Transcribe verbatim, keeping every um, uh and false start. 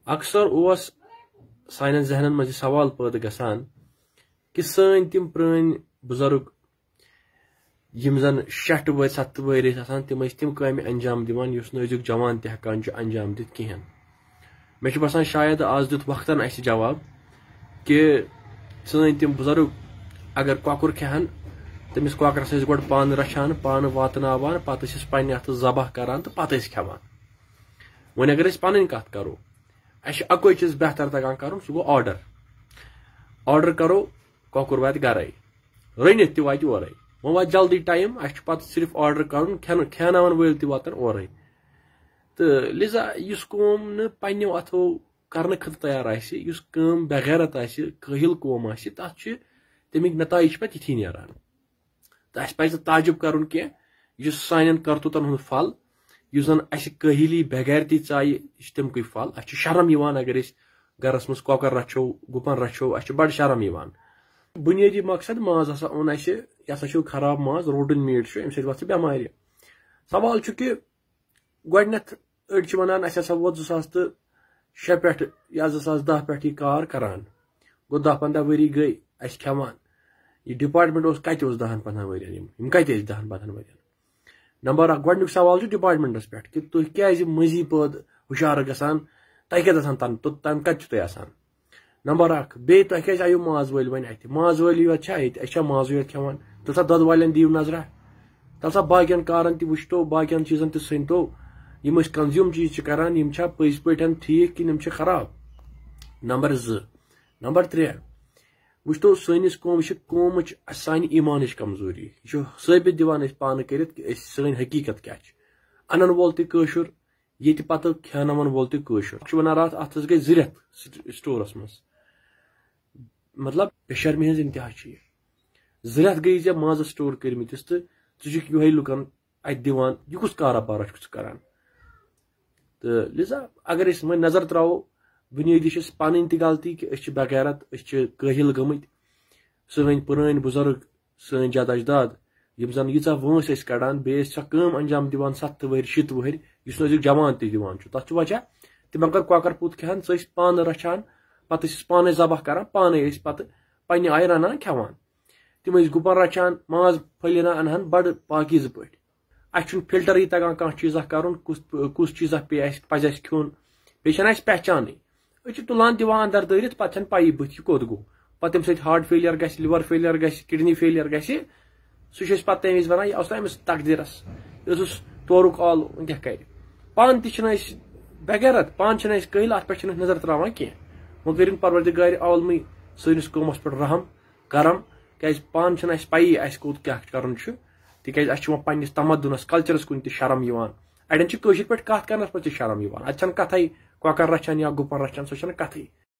اکثر اوس سانٮ۪ن ذہنن منٛز یہِ سوال پٲدٕ گژھان کہِ سٲنۍ تِم پرٲنۍ بُزرگ، یِم زن شیٹھ وٲرۍ ستھ وٲرۍ ٲسۍ آسان، تِم ٲسۍ تِم کامہِ انجام دِوان یُس نہٕ أزیُک جوان تہِ ہٮ۪کان چھُ انجام دِتھ کِہیٖنۍ۔ مےٚ چھُ باسان شاید آز دیُت وقتن اسہِ جواب کہِ سٲنۍ تِم بُزرگ اگر کۄکُر کھٮ۪ہن، تٔمِس کۄکرس ٲسۍ گۄڈٕ پانہٕ رچھان، پانہٕ واتناوان، پتہٕ ٲسۍ أسۍ پننہِ اتھٕ ذبح کران تہٕ پتہٕ ٲسۍ کھٮ۪وان۔ وۄنۍ اگر أسۍ پنٕنۍ کتھ کرو، اسہِ چھُ اکوے چیٖز بہتر تگان کرُن، سُہ گوٚو آرڈر۔ آرڈر کرو، کۄکُر واتہِ گرے، رٔنِتھ تہِ واتہِ اورے۔ وۄنۍ واتہِ جلدی ٹایم، اسہِ چھُ پتہٕ صرف آرڈر کرُن، کھٮ۪نہٕ کھٮ۪ناون وٲلۍ تہِ واتن اورے۔ تہٕ لہذا یُس قوم نہٕ پننیو اتھو کرنہٕ خٲطرٕ تیار آسہِ، یُس کٲم بے غیرت آسہِ، کٲہِل قوم آسہِ، تتھ چھِ تمیِکۍ نتائج چھِ پتہٕ یِتھی نیران۔ تہٕ اسہِ پزِ نہٕ تعجب کرُن کینٛہہ، یُس سانٮ۪ن کرتوٗتن ہُنٛد پھل، یُس زن اسہِ کٲہِلی بے غیرتی ژایہِ، یہِ چھُ تمکُے پھل۔ اسہِ چھُ شرم یِوان اگر أسۍ گرس منٛز کۄکر رچھو، گُپن رچھو، اسہِ چھُ بڑٕ شرم یِوان۔ بُنیٲدی مقصد، ماز ہسا اوٚن اسہِ، یہِ ہسا چھُ خراب ماز، روٹن میٹ چھُ، امہِ سۭتۍ وۄتھِ بٮ۪مارِ۔ سوال چھُ کہِ گۄڈٕنٮ۪تھ أڑۍ چھِ ونان، اسہِ ہسا ووت زٕ ساس تہٕ شےٚ پٮ۪ٹھ یا زٕ ساس دَہ پٮ۪ٹھ یہِ کار کران، گوٚو دَہ پنٛداہ ؤری گٔے اسہِ کھٮ۪وان۔ یہِ ڈپارٹمنٹ اوس کتہِ اوس دَہن پنٛداہن ؤرین؟ یِم یِم کتہِ ٲسۍ دَہن پنٛداہن ؤرین؟ نمبر اکھ، گۄڈٕنیُک سوال چھُ ڈپارٹمنٹس پٮ۪ٹھ کہِ تُہۍ کیازِ مٔنزی پٲدٕ ہُشار گژھان؟ تۄہہِ کیٛاہ گژھان تنہٕ توٚت تام کتہِ چھِو تُہۍ آسان؟ نمبر اکھ، بیٚیہِ تۄہہِ کیازِ آیِو ماز وٲلۍ وۄنۍ اتھِ؟ ماز وٲلی یوت چھا ییٚتہِ؟ أسۍ چھا مازٕے یوت کھٮ۪وان؟ تیٚلہِ سا دۄد والٮ۪ن دِیِو نظرہ، تیٚلہِ سا باقین کارن تہِ وٕچھتو، باقین چیٖزن تہِ سٔنۍتو، یِم أسۍ کنزیوم چیٖز چھِ کران، یِم چھا پٔزۍ پٲٹھۍ ٹھیٖک کِنہٕ یِم چھِ خراب؟ نمبر زٕ۔ نمبر ترٛےٚ، وٕچھتو سٲنِس قومٕچ چھِ سانہِ ایٖمانٕچ کمزوٗری، یہِ چھُ ثٲبت دِوان أسۍ پانہٕ کٔرِتھ کہِ أسۍ، سٲنۍ حقیٖقت کیٛاہ چھِ۔ انن وول تہِ کٲشُر، ییٚتہِ پتہٕ کھیاناوَن وول تہِ کٲشُر۔ چھُ وَنان راتھ اَتھ حظ گٔے زٕ رٮ۪تھ سٹ-، سٹورَس منٛز۔ مطلب، بے شرمی ہٕنٛز انتہا چھِ یہِ۔ زٕ رٮ۪تھ گٔے ژےٚ مازَس سٹور کٔرمٕتِس تہٕ ژٕ چھُکھ یِہوٚے لُکَن اَتہِ دِوان، یہِ کُس کارا بارا چھُکھ ژٕ کران؟ تہٕ لہذا اگر أسۍ وۄنۍ نظر ترٛاوو، بُنیٲدی چھِ أسۍ پَنٕنۍ تہِ غلطی کہِ أسۍ چھِ بے غیرت، أسۍ چھِ کٲہِل گٔمٕتۍ۔ سٲنۍ پرٛٲنۍ بُزرگ، سٲنۍ جد اجداد، یِم زن ییٖژاہ وٲنٛس ٲسۍ کڑان، بیٚیہِ ٲسۍ سۄ کٲم انجام دِوان ستھ وٕہٕرۍ، شیٚتھ وٕہٕرۍ، یُس نہٕ أزیُک جوان تہِ دِوان چھُ۔ تتھ چھُ وجہ، تِمن کٔر کۄکر پوٗت کھٮ۪ہن، سُہ ٲسۍ پانہٕ رچھان، پتہٕ ٲسۍ أسۍ پانے ذبح کران، پانے ٲسۍ پتہٕ پننہِ آیہِ رنان کھٮ۪وان۔ تِم ٲسۍ گُپن رچھان، ماز پھٔلۍ انان، انہن بڑٕ پاکیزٕ پٲٹھۍ۔ اسہِ چھُنہٕ فلٹرٕے تگان کانٛہہ چیٖزا کرُن، کُس، کُس چیٖزا پیٚیہِ اسہِ، پزِ اسہِ کھیوٚن، بیٚیہِ چھنہٕ اسہِ پہچانٕے۔ أسۍ چھِ تُلان دِوان اندر دٲرِتھ، پتہٕ چھنہٕ پَیی بٕتھِ یہِ کوٚت گوٚو۔ پتہٕ ییٚمہِ سۭتۍ ہارٹ فیلیر گژھِ، لِور فیلیر گژھِ، کڈنی فیلیر گژھِ، سُہ چھُ أسۍ پتہٕ تمہِ وِزِ ونان، یہِ اوس نہٕ أمِس تقدیٖرس، یہِ اوسُس تورُک آلہٕ، وۄنۍ کیٛاہ کرِ؟ پانہٕ تہِ چھِنہٕ أسۍ بے غیرت، پانہٕ چھِنہٕ أسۍ کٲہِل، اتھ پٮ۪ٹھ چھِنہٕ أسۍ نظر تراوان کینٛہہ۔ وۄنۍ کٔرِن پروردگارِ عالمٕے سٲنِس قومس پٮ۪ٹھ رحم کرم، کیازِ پانہٕ چھِنہٕ اَسہِ پَیی اَسہِ کوٚت کیٛاہ کرُن چھُ، تِکیازِ اَسہِ چھُ وۄنۍ پننِس تمدُنس، کلچرس کُن تہِ شرم یِوان۔ اَڑٮ۪ن چھِ کٲشِر پٲٹھۍ کتھ کرنس منٛز تہِ شرم یِوان، اَتہِ چھَنہٕ کتھے کۄکر رچھان یا گُپن رچھان، سۄ چھَنہٕ کتھے۔